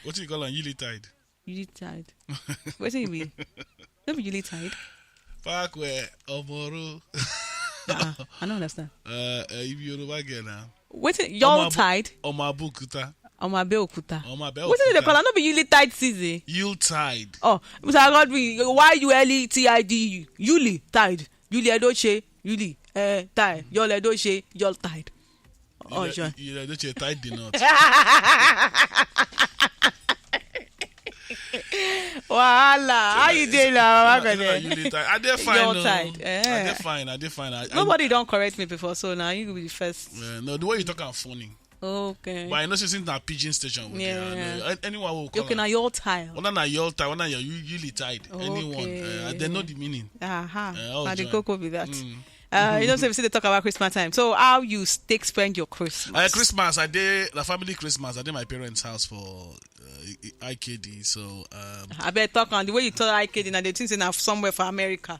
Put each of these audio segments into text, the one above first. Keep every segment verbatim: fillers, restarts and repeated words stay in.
What you call am? Yuletide. Yuletide. Wetin e be? No be Yuletide. Park where Omoro. Uh-uh. I don't understand. Uh, uh, if Yoruba girl now. Wetin? Yule tide? Omabukuta. Omabeokuta. Omabeokuta. Wetin dem dey call am? No be Yuletide season. Yuletide. Oh, Mister Godwin, Y U L E T I D E. Yuli tide. Yuli Edoche. Yuli. Eh, tide. Yul Edoche. Yul tide. Oh, You sure. You don't tie the knot. Wahala. How you dey now, Mama Gode? Yuletide. I dey fine. Yule No. tide, eh. I dey fine. I dey fine. I, I- Nobody don correct me before, so now you go be the first. Uh, no, the way you talk am funny. Okay. But I know since na pidgin station with Yeah. yeah. Anyone will call. Okay, na your tile. Whether na Yule tide, whether na your Yule tide, anyone, Okay. uh, they know the meaning. Aha. Eh, all Na the join. Koko be that. Mm. Uh, you know, say we still dey talk about Christmas time. So how you take spend your Christmas? Uh, Christmas, I dey the family Christmas. I dey my parents' house for uh, I K D. So um, I bet talk on the way you talk I K D, na the thing say na somewhere for America.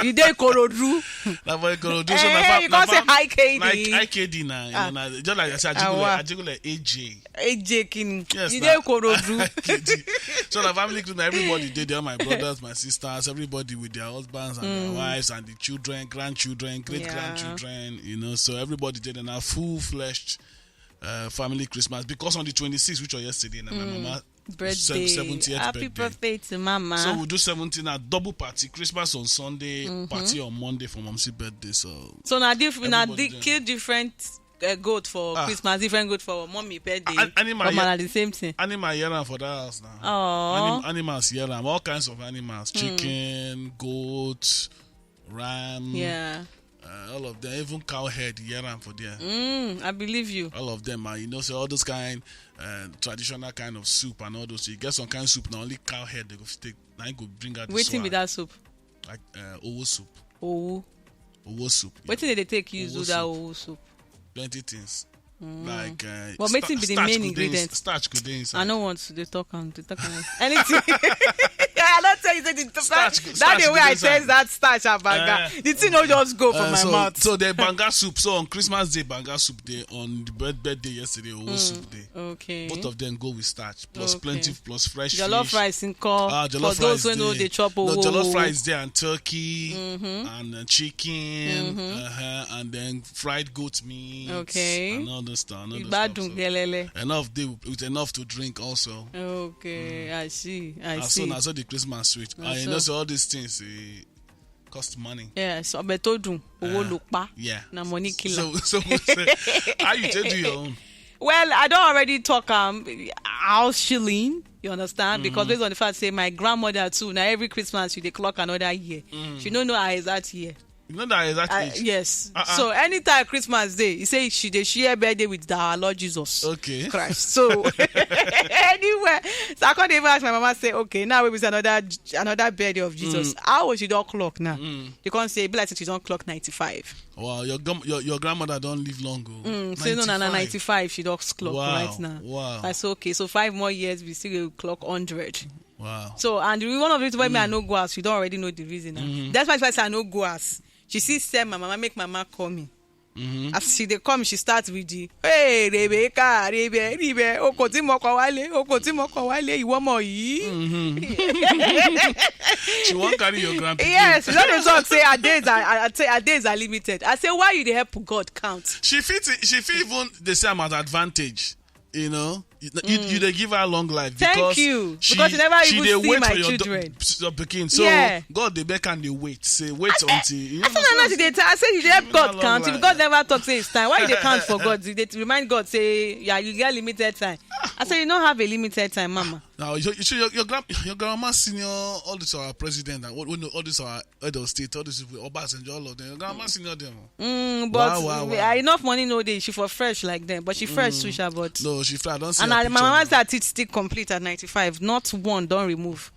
You dey Ikorodu. na for Ikorodu. So Eh, na fa- you na can't say fa- I K D. Like I K D na, you Ah. know, na just like I said, Awa. Ajigule, Ajigule A J. A J King. Yes, You na. dey Ikorodu. I K D. So na family Christmas, everybody dey there. My brothers, my sisters, everybody with their husbands and their wives and the children, grandchildren, great grandchildren. You know, so everybody dey there na full fledged. Uh, family Christmas, because on the twenty-sixth, which was yesterday, na my mama Birthday. seventieth Happy birthday. Birthday to Mama. So we do seventeen at double party, Christmas on Sunday, party on Monday for Mom's birthday. So So na the na Everybody the dey. Kill different uh, goat for Ah. Christmas, different goat for Mommy birthday. An- animal, Mama yeah. Na the same thing. Animal hear am for that house now. Aw. Anim- animals hear am, all kinds of animals, chicken, goat, ram, Yeah. uh, all of them, even cow head hear am for there. Mm, I believe you. All of them are, you know, so all those kind uh, traditional kind of soup and all those. You get some kind of soup, now only cow head they go fit take. Now you go bring out this Wetin be one. That soup? Like uh, owo soup. Owo. Owo soup. Yeah. Wetin dem dey take use do Owo that soup. Owo soup? Plenty things. Like, uh, But sta- wetin be the starch main go dey ingredient? ins- Starch go dey inside. I no want to dey talk am, dey talk am. Anything. I don tell you say the Starch that go- starch day go wey dey I inside. taste that starch and banga, Eh. the thing no just go for Uh, my so, mouth. So the banga soup. So on Christmas Day, banga soup day. On the birth- birthday yesterday, owo soup day. Okay. Both of them go with starch plus Okay. plenty plus fresh Jollof fish. Rice nko. Ah, For jollof those rice wey no dey. Dey chop No, owo. Jollof rice dey and turkey and uh, chicken, uh-huh, and then fried goat meat. Okay. And all those stuff. And all those Igbadun stuff, so gelele. Enough dey with enough to drink also. Okay, I see. I And see. So na so the Christmas sweet. Na And you so. Know, so all these things eh, cost money. Yes, ọbẹ̀ tó dùn, owó ló pa. Yeah. Na money killer. So, so, so how you take do your own? Well, I don already talk am house shilling. You understand? Because based on the fact say my grandmother too, now every Christmas she dey clock another year. She no know her exact year. You know that exact Uh, age. Yes. Uh-uh. So anytime Christmas day, he say she dey share birthday with our Lord Jesus Okay. Christ. So anywhere, so I can't even ask my mama say, okay, now we say another another birthday of Jesus. How will she don clock now? You can't say, be like say she don clock ninety-five. Wow, your gum- your, your grandmother don't live long ago. Mm, say no, na na ninety-five she don clock Wow, right now. Wow. I say okay, so five more years we still go clock hundred. Wow. So and the one of the reasons why me I no go house, you don't already know the reason. Now. That's why I say I no go house. She still send my mama, make mama call me. As she dey come, she start with the hey Rebecca, Rebe, Rebe, oko tí mo kọ wálé, oko tí mo kọ wálé, ìwọ ọmọ yìí. She won't carry your grandpikin. Yes, you know the song say our days are our, our days are limited. I say why you dey help God count? She fit she fit even dey see am as advantage. You know, you, you, you dey give her long life. Thank Because you, she, because you never she even dey see wait my for your do- children. Your pikin. So Yeah. God dey beg and dey wait. Say wait until. You I said no, no, she dey tell. I said she dey help Give God her count. long If God never talk say it's time, why you dey count for God? You dey remind God say yeah, you get limited time. I said you no have a limited time, mama. Now you, you see your, your grand your grandma senior all this our president and all, all this our head of state all these people Obasanjo all of them your grandma senior them. Mm, but Wow, wow, uh, wow. Enough money no dey. She for fresh like them, but she fresh too, sha, but No, she fly. I don't see. and her I, my picture mama now. Say her teeth still complete at ninety-five. Not one don remove.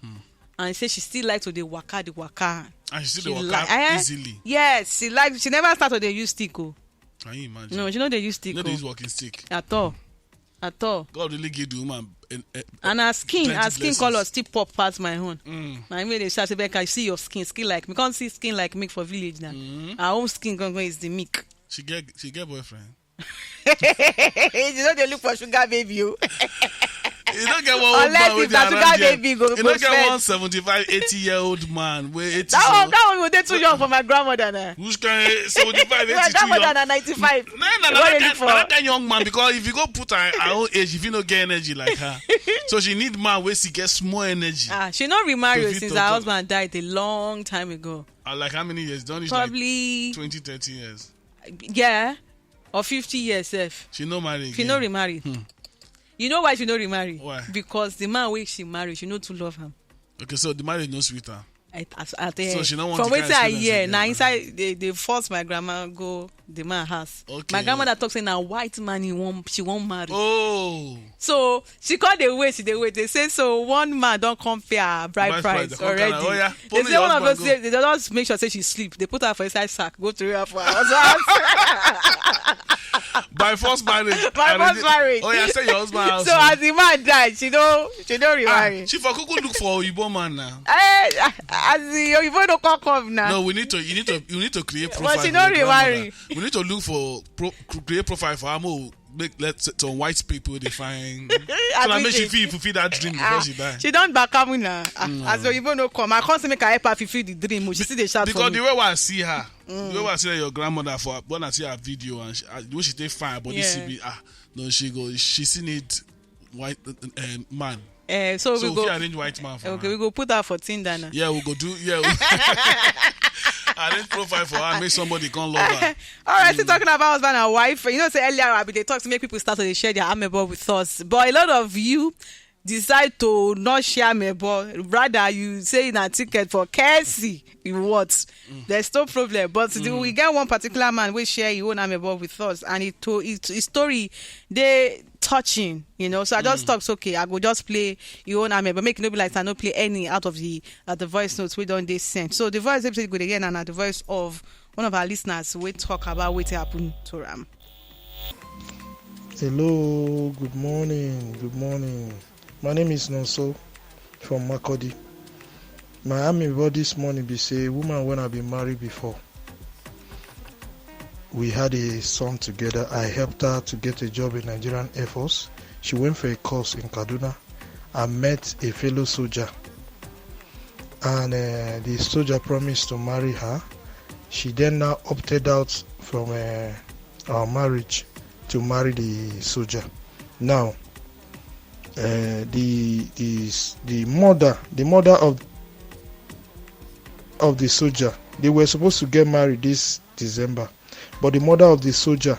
And say she still like to dey waka, dey waka. And she still She dey waka like- eh? Easily. Yes, she like. She never start to dey use stick o. Can you imagine? No, she no dey use stick No, o. They use walking stick. At all, at all. God really give the woman. An, a, And her skin, her plenty skin blessings. Color still pop pass my own. Mm. Na me dey shout say, Becca, see your skin, skin like me. Can't see skin like me for village now. Mm. Her own skin gangan is the milk. She get she get boyfriend. You know they look for sugar baby o. You don't get one old man with na sugar baby go. You don't get one seventy-five, eighty year old man wey eighty. That one, that one go dey too young for my grandmother na. Which kind seventy-five, eighty too young? My grandmother na ninety-five. No, no, no, that kind young man, because if you go put her, her own age, if you no get energy like her, so she need man wey she get small energy. Ah, she no remarry since her husband died a long time ago. Uh, like how many years? Don reach like probably twenty, thirty years. Yeah, or fifty years sef. She no marry again. She no remarry. Hmm. You know why she no remarry? Why? Because the man wey she marry, she no too love him. Okay, so the marriage no sweet her. I, as, at, so eh, she no want from wetin I hear, na inside they, they force my grandma go the man house. Okay. My grandmother talk say na white man he wan, she wan marry. Oh. So she call the way she dey wait. They say so one man don come pay her bride price already. They say one of those say they just make sure say she sleep. They put her for inside sack, go throw her for her husband house. By force marriage. By force marriage. Oh yeah, say your husband house. So as the man died, she don't, she don't remarry. Ah, she for kuku look for Oyibo man now. Eh, as the Oyibo no come come now. No, we need to, you need to, you need to create profile. But she no remarry. We need to look for pro, create profile for her. Make let some white people define. So that make she feel fulfill that dream before she die. She don bakamu na. Ah, as Oyibo no come, I come say make I help her fulfill the dream. She still dey shout for me. Because the way I see her, the way I see your grandmother for when I see her video and she, uh, the way she take fine body, she be ah no, she go, she still need white uh, man. Eh, so we go arrange white man for her. Okay, we go put her for Tinder now. Yeah, we go do. Yeah, arrange profile for her. Make somebody come love her. All right, still talking about husband and wife. You know, say earlier I be dey talk to make people start to dey share their amebo with us, but a lot of you decide to not share amebo. Rather, you say na ticket for Kelsey. You what? There's no problem. But the, we get one particular man wey share his own amebo with us, and it to it, his story dey touching, you know. So I just talk say, okay, I go just play your own amebo, but make e no be like I no play any out of the uh, the voice notes wey don dey sent. So the voice episode go dey hear na na the voice of one of our listeners wey talk about wetin happen to am. Hello, good morning, good morning. My name is Nonso from Makurdi. My amebo this morning be say woman wey I been marry before. We had a son together. I helped her to get a job in Nigerian Air Force. She went for a course in Kaduna and met a fellow soldier. And uh, the soldier promised to marry her. She then now opted out from uh, our marriage to marry the soldier. Now, uh, the the the mother, the mother of of the soldier, they were supposed to get married this December, but the mother of the soldier,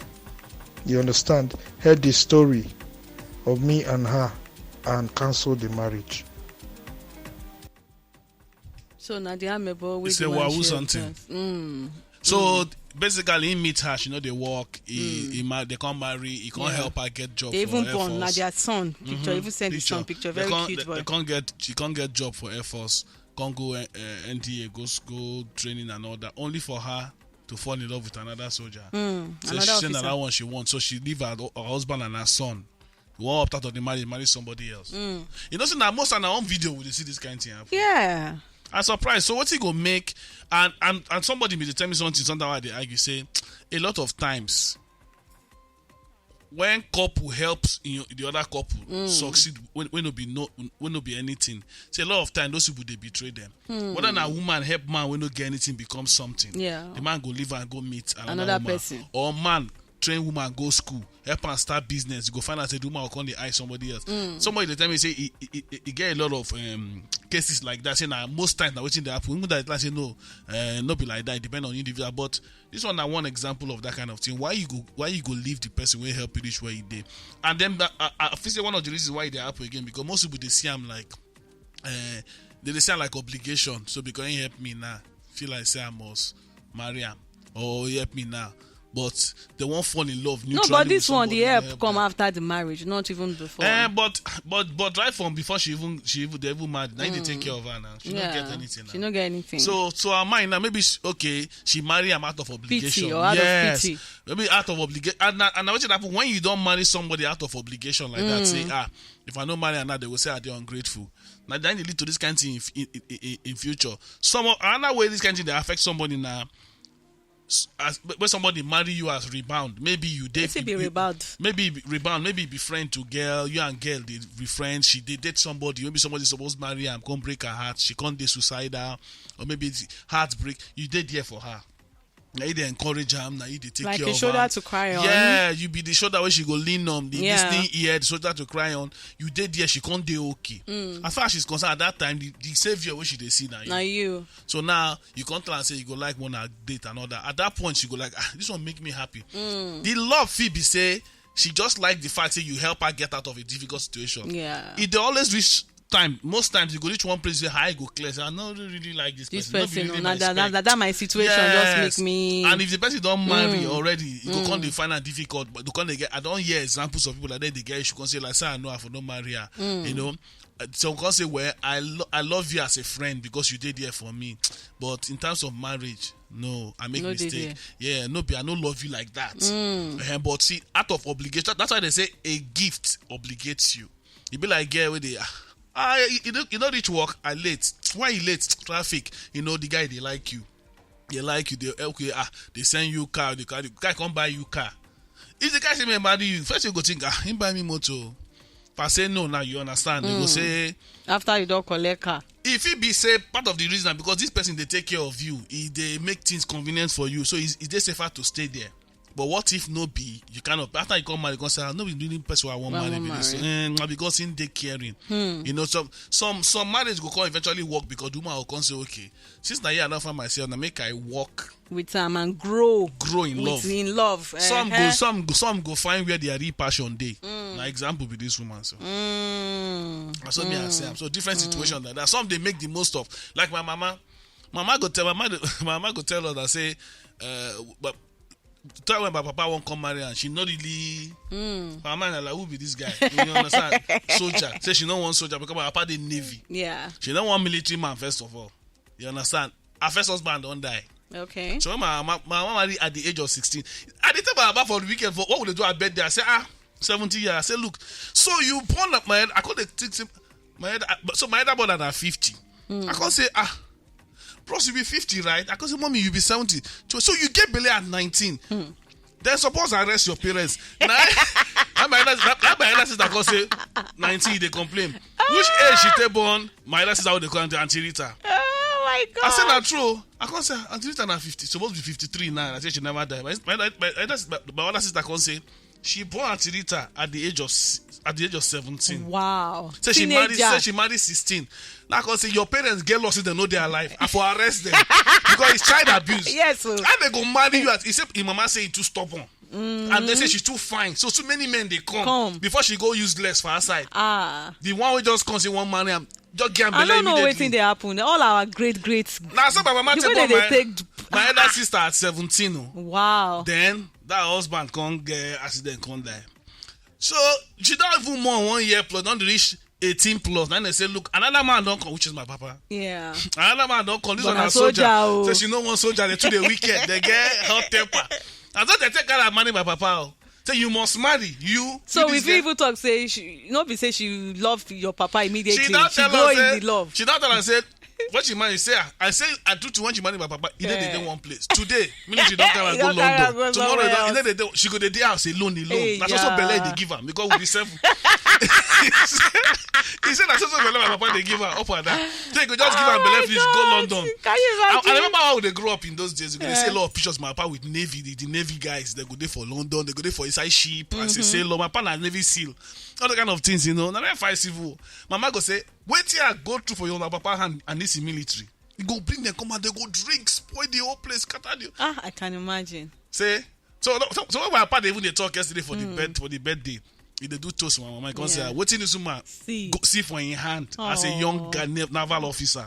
you understand, heard the story of me and her and cancelled the marriage. So now the amebo wey it's a wahoo something. Mm. So basically, he meet her. She know they work. He, he ma- they can't marry. He can't help her get job. They for even Air born Force. Now their son picture. Even send the son picture. Very cute boy. They can't get. She can't get job for Air Force. Can't go uh, N D A, go go training and all that. Only for her to fall in love with another soldier. Mm, so she said that one she wants. So she leave her, her husband and her son. He won't opt out of the marriage, marry somebody else. Mm. You know, so now most on our own video we dey see this kind of thing happen. Yeah. I'm surprised. So what he go make? And and and somebody may tell me something. Sometimes they argue say a lot of times when couple helps in the other couple mm. succeed when, when no be no when no be anything, say a lot of time those people they betray them. Mm. Whether na woman help man when no get anything becomes something. Yeah. The man go leave and go meet another, another woman. Person. Or man train woman go school, help and start business. You go find out say the woman will come the eye somebody else. Mm. Somebody they tell me say he, he, he, he get a lot of um, cases like that. Say now most times now waiting they happen. Even that like say no, uh, not be like that. It depend on individual, but this one na one example of that kind of thing. Why you go, why you go leave the person wey help you reach where you dey? And then that, I, I feel say one of the reasons why they happen again because most people they see am like, uh, they, they see am like obligation. So because he help me now, feel like say I must marry am or he help me now. But they won't fall in love. No, but this one, the help come after the marriage, not even before. Eh, but but but right from before she even she even they even married, now they take care of her now. She don't get anything. She don't get anything. So so her mind now maybe she, okay, she marry him out of obligation. Pity or out of pity. Maybe out of obligation. And now, and now what happen when you don't marry somebody out of obligation like that? Say ah, if I don't marry her now, they will say are they ungrateful. Now then they lead to this kind of thing in, in, in, in future. Some of another way this kind of thing they affect somebody now. S- as when somebody marry you as rebound, maybe you dey Wetin be you- rebound? Maybe you be rebound, maybe you be friend to girl, you and girl dey be friends, she dey date somebody, maybe somebody suppose marry am, come break her heart, she come dey suicidal, or maybe it's heartbreak, you dey there for her. Na you dey encourage am, na you dey take Like care a of shoulder am. To cry on. Yeah, you be the shoulder wey she go lean on, the Yeah. listening ear, the shoulder to cry on. You dey there, she come dey okay. Mm. As far as she's concerned, at that time, the, the savior wey she dey see na you. Na you. So now you come tell am say you go like one and date another. At that point, she go like, ah, this one make me happy. Mm. The love fit be say she just like the fact say you help her get out of a difficult situation. Yeah. It dey always reach time. Most times you go reach one place where eye go clear. Say, I no really like this, This person. No be person, really na my that, spec. That, that my situation Yes. Just make me. And if the person don marry Mm. already, you go come Mm. dey find am difficult. But you come dey get, I don hear examples of people like that. They get issue, come say like, say I know I for no marry her. Mm. You know, Uh, some come say, well, I lo- I love you as a friend because you dey there for me. But in terms of marriage, no, I make No dey mistake. There. Yeah, no be, I no love you like that. Mm. Eh, but see, out of obligation, that's why they say a gift obligates you. You be like, girl, with the ah, ah, you, you, don't, you don't reach work. I late. Why you late? Traffic. You know the guy, they like you. They like you. They okay. Ah, they send you car. The car. The guy come buy you car. If the guy say me marry you, first you go think, ah, him buy me motor. If I say no now, you understand. They go Mm. Say, After you don collect car. If it be say part of the reason na because this person dey take care of you, e dey make things convenient for you, so e e dey safer to stay there. But what if no be, you cannot, after you come marry, you come say, ah, no be really person I wan I marry wan be this. Marry. Eh, na because him dey caring. Hmm. You know, some some some marriage go come eventually work because the woman go come say, okay, since na here I don find myself, na make I work, With am and grow. Grow in With love. In love. Some go Eh-heh. Some go some go find where their real passion dey. Mm. Na example be this woman so. Mm. Na so me I Mm. say am. So different Mm. Situation like that. Some dey make the most of. Like my mama, mama go tell mama, my mama go tell us that say, uh, but tell when my papa won't come marry and she not really. Mm. My mama na like, who be this guy? You understand? Soldier. Say she no want soldier because my papa dey navy. Yeah. She no want military man first of all. You understand? Her first husband don die. Okay. So when my mama, my mama married at the age of sixteen, I dey tell my mama for the weekend for what would they do her birthday? I say, ah, seventy years. I say, look, so you born up my head. I call the thing say, my head. I- So my elder brother na fifty. Mm. I can't say, ah, bros, you be fifty, right? I can't say, mommy, you be seventy. So, so you get belly at nineteen. Mm. Then suppose arrest your parents. Now, that my elder, that, that my elder sister can say nineteen, they complain. Which age she take born? My elder sister how they call Auntie Rita. Oh my God. I said that true. I can't say Auntie Rita na fifty, supposed to be fifty-three now. I said she never died. My my my, my, my, my other sister can't say she born Auntie Rita at the age of s- at the age of seventeen. Wow. Say she Teenager. Married. Say she married sixteen. Now I can say your parents get lost if they know they are alive. I for arrest them because it's child abuse. Yes. Oh. How they go marry you? At, he said, his mama say he too stubborn. And they say she's too fine. So too many men they come, come before she go useless for her side. Ah. The one we just come say one marry am, just get am. I don't know wetin dey happen. All our great great. Now so my mama take my, take... my elder sister at seventeen. Oh. Wow. Then that husband come get accident, come die. So she don't even more one year plus, don't reach eighteen plus. Then they say, look, another man don't come, which is my papa. Yeah. Another man don't come. This one a soldier. Oh. Say she no one soldier. They too the wicked. They get hot temper. And so they take care of money, my papa. Oh. Say you must marry you. So we fit even talk say she no be say she love your papa immediately. She don tell us say she don tell us say when she marry, say ah, I say I do to when she marry my papa. E dey dey one place today. Meaning she don carry go London. Tomorrow e dey dey she go dey dey house alone alone. Na so so belle dey give am because we be seven. He say na so so belle my papa dey give am up and down. So he go just give am belle finish go London. I remember how we dey grow up in those days. We go dey see a lot of pictures of my papa with navy, the, the navy guys. They go dey for London, they go dey for inside ship as a sailor. My papa na navy seal. All the kind of things, you know. Na very fine civil. Mama go say, wetin I go through for your papa hand and this military. You go bring them come and they go drink, spoil the whole place, scatter the... Ah, I can imagine. Say, so so so when my papa dey even dey talk yesterday for the bed for the birthday, he dey do toast for my mama. He come say, ah, wetin this woman see for him hand as a young naval officer.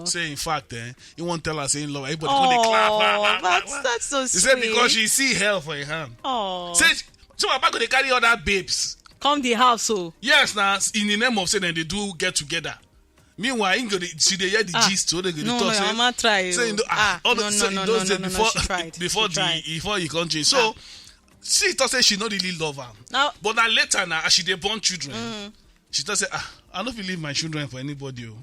Say in fact, eh, he wan tell her say he love her. Everybody come dey clap. That's that's so sweet. He say because she see hell for him hand. Say so my papa go dey carry other babes come the house. Oh yes, na in the name of say dem dey do get together. Meanwhile, he go dey, she dey hear the gist wey they go dey talk. No, no, say, mama try. Say, oh. Ah, all no, the, no, say, no, those no, days no, no, before, she tried. Before she the tried. Before he come change. So she talk say she no really love am. Now, but na later na as she dey born children. Mm. she just say, "Ah, I no fit leave my children for anybody o."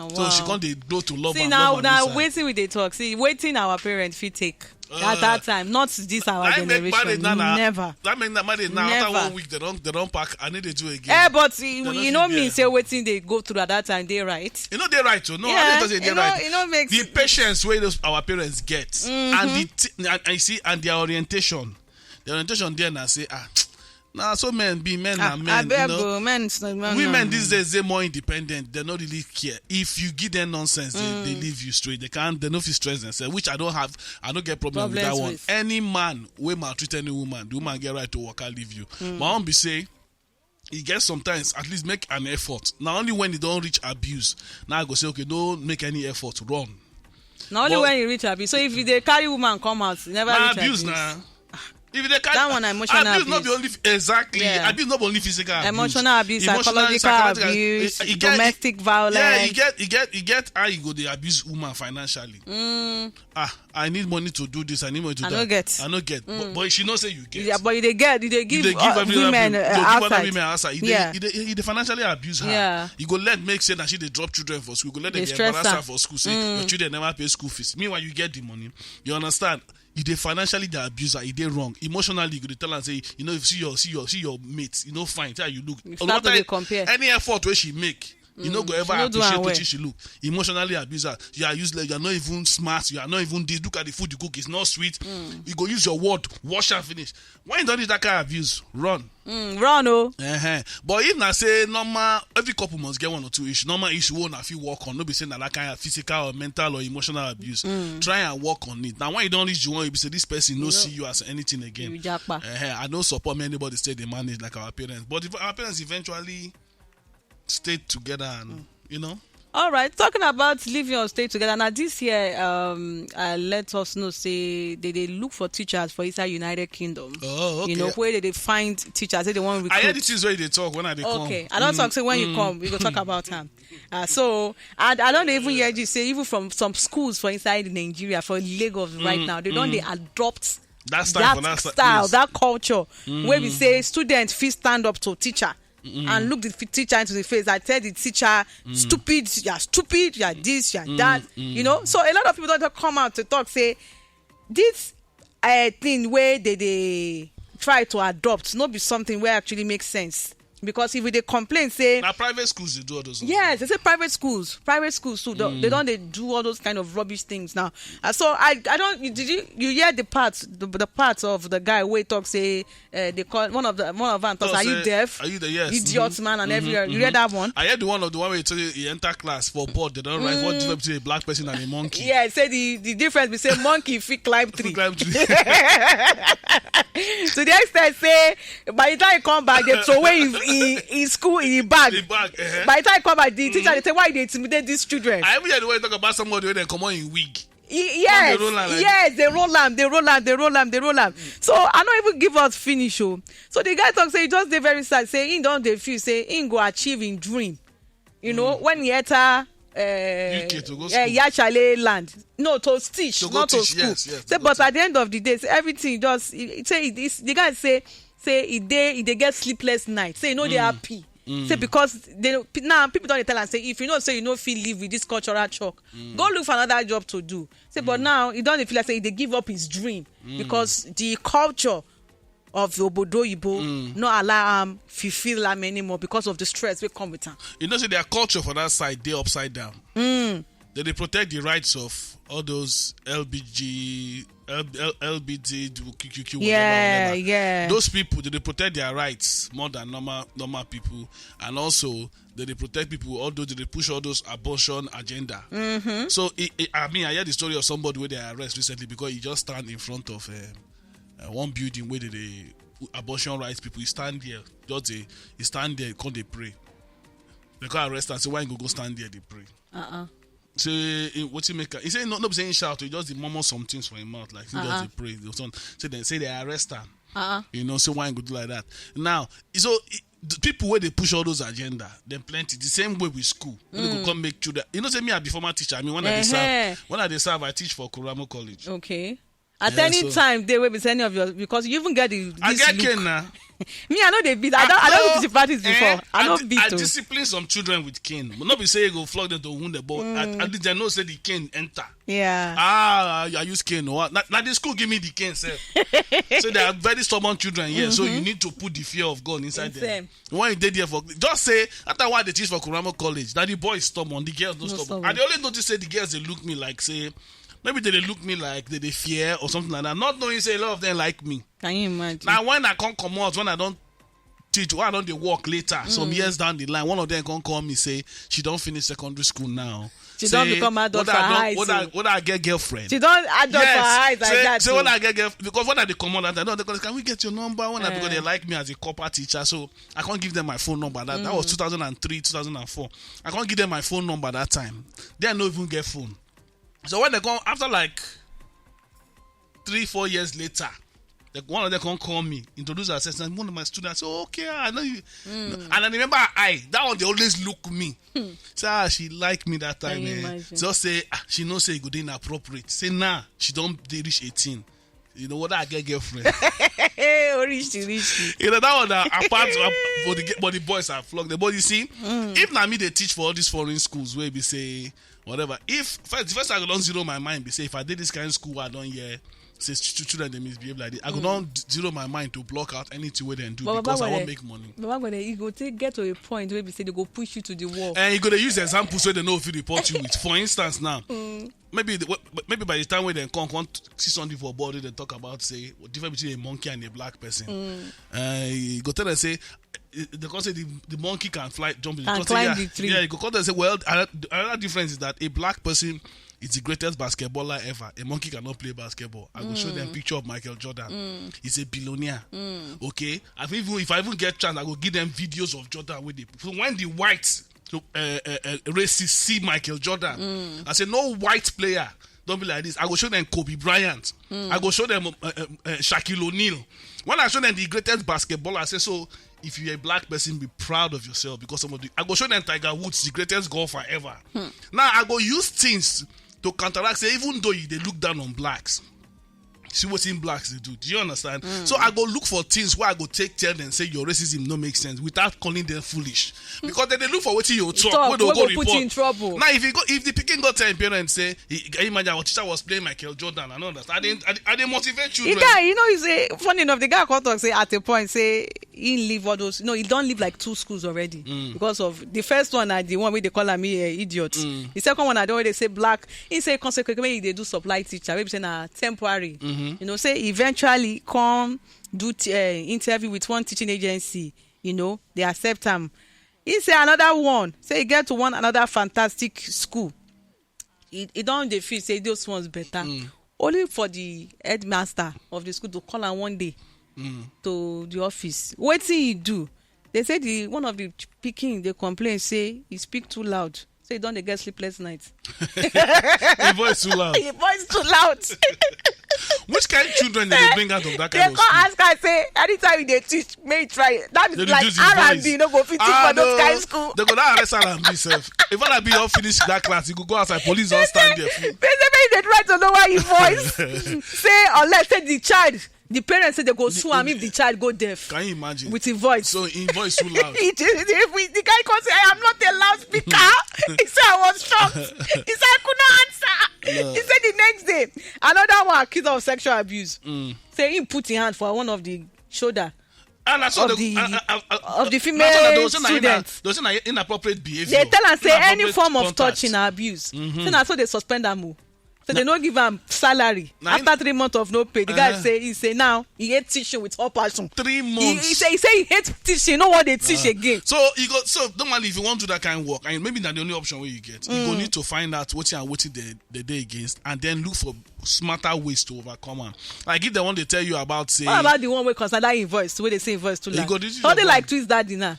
So she come dey grow to love. See, am, now love am now inside. Wetin we dey talk, see, wetin our parents fit take at that time, not this our generation. Never. That make na married now, after one week, they don, they don pack, I no dey do again. Eh, but e no mean say wetin they go through at that time dey right. E no dey right o. No, I no dey say e dey right. E no make the patience wey those our parents get, and the, and, and you see, and their orientation. The orientation there na say, ah, na so men be, men na men. Abeg o, men. Women these days dey more independent. They no really care. If you give them nonsense, they, they leave you straight. They can't, they no fit stress themselves, which I don't have. I no get problem with that one. Any man wey maltreat any woman, the woman get right to waka leave you. My own be say, e get sometimes, at least make an effort. Na only when e don reach abuse, now I go say, "Okay, no make any effort, run." Na only when you reach abuse. So if you dey carry woman come out, you never reach abuse. Na abuse na. If you dey carry that one, na emotional abuse. Abuse no be only, exactly. Abuse no be only physical abuse. Emotional abuse, psychological abuse, domestic violence. Yeah, you get, you get, you get how you go dey abuse woman financially. Ah, I need money to do this. I need money to do that. I no get. I no get. But, but she know say you get. Yeah, but you dey get, you dey give women outside. You dey give other women outside. You dey, you dey financially abuse her. Yeah. You go let make say that she dey drop children for school. You go let them embarrass her for school. Say your children never pay school fees. Meanwhile, you get the money. You understand? You dey financially dey abuse her. E dey wrong. Emotionally, you go dey tell am say, you know, if see your, see your, see your mate, you know, fine. Tell you look. You start to dey compare. Any effort wey she make, you no go ever appreciate wetin she look. Emotionally abuse her. You are useless. You are not even smart. You are not even this. Look at the food you cook. It's not sweet. You go use your word, wash and finish. When you don reach that kind of abuse, run. Run o. Uh-huh. But if na say normal, every couple must get one or two issue. Normal issue wey una fit work on. No be say na that kind of physical or mental or emotional abuse. Try and work on it. Now when you don reach the one, you be say this person no see you as anything again. Uh-huh. I no support me anybody stay dey manage like our parents. But if our parents eventually stayed together and, you know. All right, talking about living or stay together. Now this year, um, uh, let us know say they, they look for teachers for inside United Kingdom. Oh, okay. You know, where they, they find teachers, they want recruit. I hear the things where they talk when I dey come. Okay, I don't talk say when you come, we go talk about them. Uh, so, and I don't even hear you say, even from some schools for inside Nigeria, for Lagos right now, they don't, they adopt that style, that culture where we say students fit stand up to teacher and look the teacher into the face. I tell the teacher, "Stupid, you are stupid, you are this, you are that." You know, so a lot of people don't come out to talk say this uh, thing where they, they try to adopt no be something where actually makes sense. Because if we dey complain say na private schools dey do all those things. Yes, they say private schools, private schools too. They don't, they do all those kind of rubbish things now. Uh, so I, I don't. Did you, you hear the part, the, the part of the guy wey talk say, uh, they call one of the, one of them talk, "Are you deaf? Are you the, yes, idiot man and everywhere." You read that one? I heard the one of the one where he tell you he enter class for board. They don't write what difference between a black person and a monkey. Yeah, say the, the difference be say monkey fit climb tree. Climb tree. To the extent say by the time he come back, they throw away his, his, his school, his bag. The bag, uh-huh. By the time he come back, the teacher they say, "Why they intimidate these children?" I even hear the way you talk about somebody when they come on in wig. Yes, they roll am, they roll am, they roll am, they roll am. So I no even give us finish o. So the guy talk say he just dey very sad. Say he don dey feel say he go achieve him dream. You know, when he enter uh, U K to go school. Yachale land. No, to teach, not to school. Yes, yes, say, but at the end of the day, say everything just, he say, the guy say, say he dey, he dey get sleepless night. Say he no dey happy. Say because they, now people don dey tell am say if you know say you no fit live with this cultural shock, go look for another job to do. Say, but now he don dey feel like say he dey give up his dream because the culture of obodo oyibo no allow am fulfill am anymore because of the stress wey come with am. You know say their culture for that side dey upside down. They dey protect the rights of all those L B G, L-, L-, L B T Q Q Q, whatever, yeah, whatever. Yeah. Those people, they dey protect their rights more than normal, normal people. And also, they dey protect people, although they dey push all those abortion agenda. So, it, it, I mean, I heard the story of somebody where they arrest recently because he just stand in front of uh, uh, one building where they, they abortion rights people. He stand there, just dey, he stand there, come dey pray. They come arrest am, say, "Why you go, go stand there, dey pray?" Uh-uh. Say, eh, what you make? He say, "No, no, be saying shout. He just dey murmur some things for him mouth, like he just dey pray." Say they say they arrest am. You know, say, "Why you go do like that?" Now, so the people where they push all those agenda, then plenty. The same way with school, when they go come make children. You know, say me, I be former teacher. I mean, when I dey serve, when I dey serve, I teach for Kuramo College. Okay. At any time, they will be any of your, because you even get the, I get cane now. Me, I no dey beat. I don I don do practice before. I no beat. I discipline some children with cane, but no be say you go flog them to wound them, but at, at least dem know say the cane enter. Yeah. Ah, I use cane. Oh, na, na the school give me the cane sef. So they are very stubborn children here, so you need to put the fear of God inside them. When you dey there for, just say, after why they teach for Kuramo College, that the boys stubborn, the girls no stubborn. I dey always notice say the girls dey look me like say, maybe they dey look me like they dey fear or something like that. Not knowing say a lot of them like me. Can you imagine? Now when I come comot, when I don teach, when I don dey work later, some years down the line, one of them come call me say she don finish secondary school now. She don become adult for high school. Whether I get girlfriend. She don adult for high like that. Say when I get girlfriend, because when I dey comot that time, no, they call, "Can we get your number?" When I, because they like me as a corper teacher, so I can't give them my phone number. That that was two thousand and three, two thousand and four. I can't give them my phone number that time. They no even get phone. So when they come after like three, four years later, like one of them come call me, introduce herself, say, "One of my students." Say, "Okay, I know you." And I remember I, that one they always look me. Say, "Ah, she like me that time." Eh. Just say, "Ah, she know say e go dey inappropriate." Say, "Nah, she don dey reach eighteen." You know what? I get girlfriend. Hey, Orishi, Orishi. You know that one. Uh, apart uh, for the for the boys are flogged. But you see, if na me they teach for all these foreign schools where we say whatever. If first, the first I go don zero my mind, be say if I did this kind of school, I don't hear say ch- ch- children they misbehave like this. I go don zero my mind to block out anything where they do But because Baba I want Wale- make money. Baba, when you go take get to a point where we say they go push you to the wall. And you go to use examples where they know if you report you with. For instance, now maybe the, maybe by the time when they come come t- see something for body, they talk about say what difference between a monkey and a black person. Uh, you go tell them say eh, they come say the, the monkey can fly jump. Can They come say, climb yeah, the tree. Yeah, you go come and say, well, another, another difference is that a black person is the greatest basketballer ever. A monkey cannot play basketball. I will show them picture of Michael Jordan. He's a billionaire. Okay, I even if I even get chance, I go give them videos of Jordan with it. So when the whites so uh, uh, uh, racists see Michael Jordan. I say no white player don't be like this. I go show them Kobe Bryant. I go show them uh, uh, uh, Shaquille O'Neal. When I show them the greatest basketball, I say so. If you're a black person, be proud of yourself because some of the I go show them Tiger Woods, the greatest golfer ever. Now I go use things to counteract. Say even though you they look down on blacks, see wetin blacks dey do. Do you understand? So I go look for things where I go take tell them say your racism no make sense without calling them foolish because they dey look for wetin you talk wey dey go report. Now if you go if the pikin go tell him parents say he, can you imagine our teacher was playing Michael Jordan, I no understand. I dey I dey- I dey motivate children. Guy, you know, you say funny enough, the guy come talk say at a point say he leave all those. No, he don leave like two schools already because of the first one na the one wey they call am eh, idiot. The second one na the one wey they say black. He say consequently make he dey do supply teacher. Wey be say na temporary. You know, say eventually come do t- uh, interview with one teaching agency. You know, they accept am. He say another one. Say he get to one another fantastic school. He, he don dey feel say those ones better. Only for the headmaster of the school to call am one day to the office. Wetin he do? They say the one of the ch- pikin dey complain say he speak too loud. Say he don dey get sleepless night. The voice too loud. Him voice too loud. Which kind of children they bring out of that They kind of come school? Ask her say anytime you dey teach, may you try. That is They like reduce his R and B voice. No go fit teach Ah, for those no. Kind school. They go now arrest R and B self. If R and B all finish that class, you go go outside. Police don't stand there. They say make they try to lower your voice. Say unless say the child, the parents say they go sue am if the child go deaf. Can you imagine? With his voice. So his voice too loud. He just- if we, the guy come say, "I am not a loudspeaker." He said, "I was shocked." He said, "I could not answer." He said the next day, another one accused of sexual abuse. Say he put his hand for one of the shoulder And na so of the- the uh, uh, uh, of the na female so na those na students. Those na inappropriate behavior. They tell am say any Inappropriate form of contact. Touching na abuse. Say na so they suspend am o. So they no give am salary. Na after three months of no pay, the guy say he say now he hate teaching with all passion. Three months. He, he say he say he hate teaching. No one dey teach again. So you go so normally if you want to do that kind of work, and maybe na the only option wey you get, you go need to find out wetin and wetin dey dey dey against, and then look for smarter ways to overcome am. Like if they want to tell you about say What about the one wey concern that invoice wey dey say invoice too loud? Something like twist that dinner.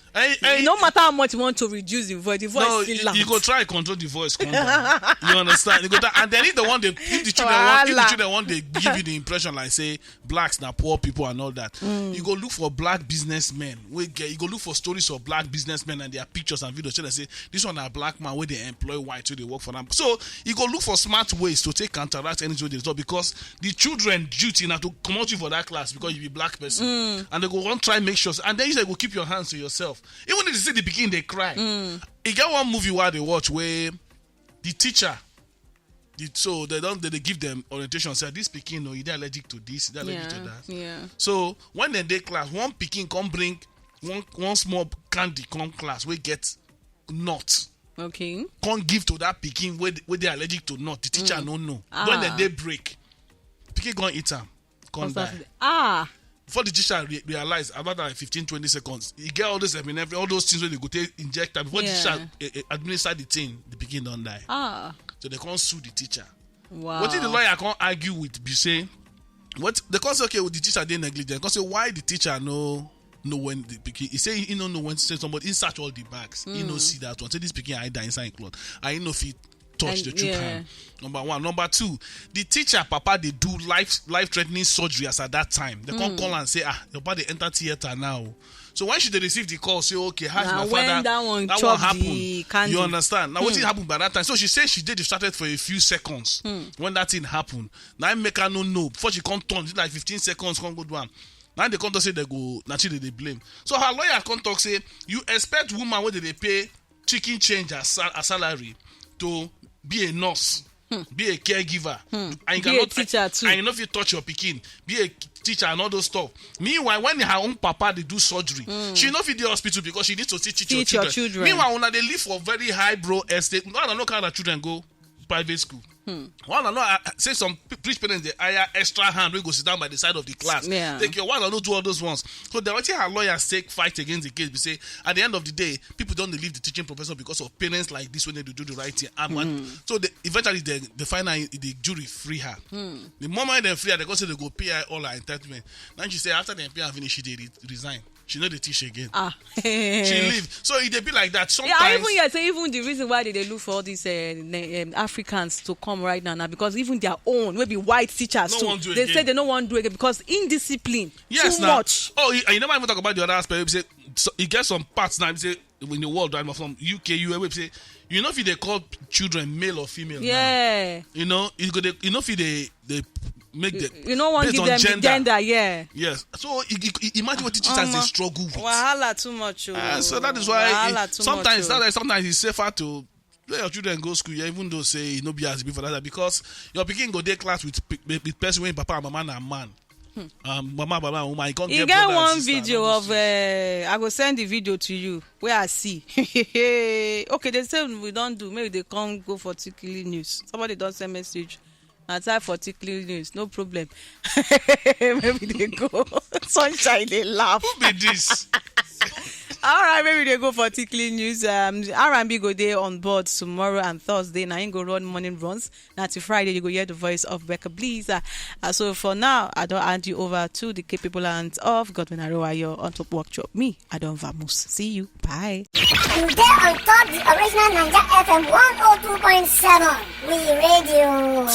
No matter how much you want to reduce the voice, the voice no, still loud. You go try control the voice, come down. You understand? You go try, and then if they want They, if the children want, if the children want, they give you the impression like say blacks na poor people and all that. You go look for black businessmen. We get, you go look for stories of black businessmen and their pictures and videos. So they say this one a black man where they employ white to they work for them. So you go look for smart ways to take counteract anything they do, because the children duty now to come out you for that class because you be black person, and they go want try make sure, and then you say go keep your hands to yourself. Even if you see the beginning they cry. You get one movie where they watch where the teacher the, so they don't they, they give them orientation, say this pikin no, you dey allergic to this, you dey allergic to that. Yeah. So when they dey class, one pikin come bring one one small candy come class, we get nut, Okay. come give to that pikin where where they allergic to nut. The teacher no know. When they dey break, pikin come eat am, come die. Ah. Before the teacher re- realize, about like fifteen twenty seconds, he get all those epinephrine, all those things where they go take inject am. Before the Yeah. teacher eh, eh, administer the thing, the pikin don't die. Ah. So they can't sue the teacher. Wow. What if the lawyer can't argue with be say, what they can't say, okay, well, the teacher dey negligent. Can't say why the teacher no know when the pikin. He say he no know when to say somebody he search all the bags. He no see that one. Say this pikin I die inside cloth. I no fit touch And- the chook yeah. Hand. Number one. Number two, the teacher papa they do life life threatening surgery as at that time. They can't call and say, ah, your body enter theater now. So when she dey receive the call, say, okay, how's Na my when father? That one That chop one happened. The candy. You understand? Now what thing happened by that time? So she said she did distracted for a few seconds when that thing happened. Now I make her no know before she come turn. It's like fifteen seconds, come go do am. Now they come to say they go. Now she dey blame. So her lawyer come talk say you expect woman where they pay chicken change as, sal- as salary to be a nurse, be a caregiver, and you Be a cannot teacher too. And you know if you touch your pikin, be a teacher and all those stuff. Meanwhile, when her own papa they do surgery, she no fit the hospital because she needs to see teach, Teach your children. Meanwhile, when they live for very high bro estate, no, no kind of children go private school. One, I know I say some p- rich parents they hire extra hand we go sit down by the side of the class. Yeah. Take your one, I don't do all those ones. So the way her lawyers take fight against the case, we say at the end of the day, people don't leave the teaching profession because of parents like this when they do the right thing. And when- so they, eventually they, they find out the jury free her. The moment they free her, they go say they go pay her all her entitlement. Now she say after they pay her finish, she they re- resign. She know they teach again. Ah. She leave. So it they be like that Yeah, sometimes. I even hear say even the reason why they, they look for all these uh, na- um, Africans to come right now, now because even their own, maybe white teachers No too, one do they again. say they no one do it because indiscipline Yes, too now. Much. Oh, you, you never even talk about the other aspect. You say so you get some parts now. You say in the world, right? From U K, U S, we say you know if they call children male or female. Now. Yeah. You know, you go. They, you know if they they make them. You know, one based give on them gender. The gender, yeah. Yes. So i- i- i- imagine what teachers they Omo. Struggle with. Wahala too much. Oh. Uh, so that is why Wahala it- too sometimes much, oh. That's why sometimes it's safer to let your children go school, yeah, even though say it no be as before that because your pikin go dey class with pe- with person when papa and mama na man, um, mama baba and woman. You can't E get get brother and one sister and video all of those things. uh, I go send the video to you where I see. Okay, they say we don't do. Maybe they can't go for Tikili news. Somebody don't send message. I type for Tikili news. No problem. Maybe they go. Sunshine, they laugh. Who be this? All right, maybe they go for Tikili news. Um, R and B go there on board tomorrow and Thursday. Now, he go run morning runs. Now, till Friday, you go hear the voice of Becca Bliss. Uh, uh, so, for now, I don't hand you over to the capable hands of Godwin Arewayo on top workshop. Me, I don't vamoose. See you. Bye. You dey on top the original Naija F M one oh two point seven. We radio.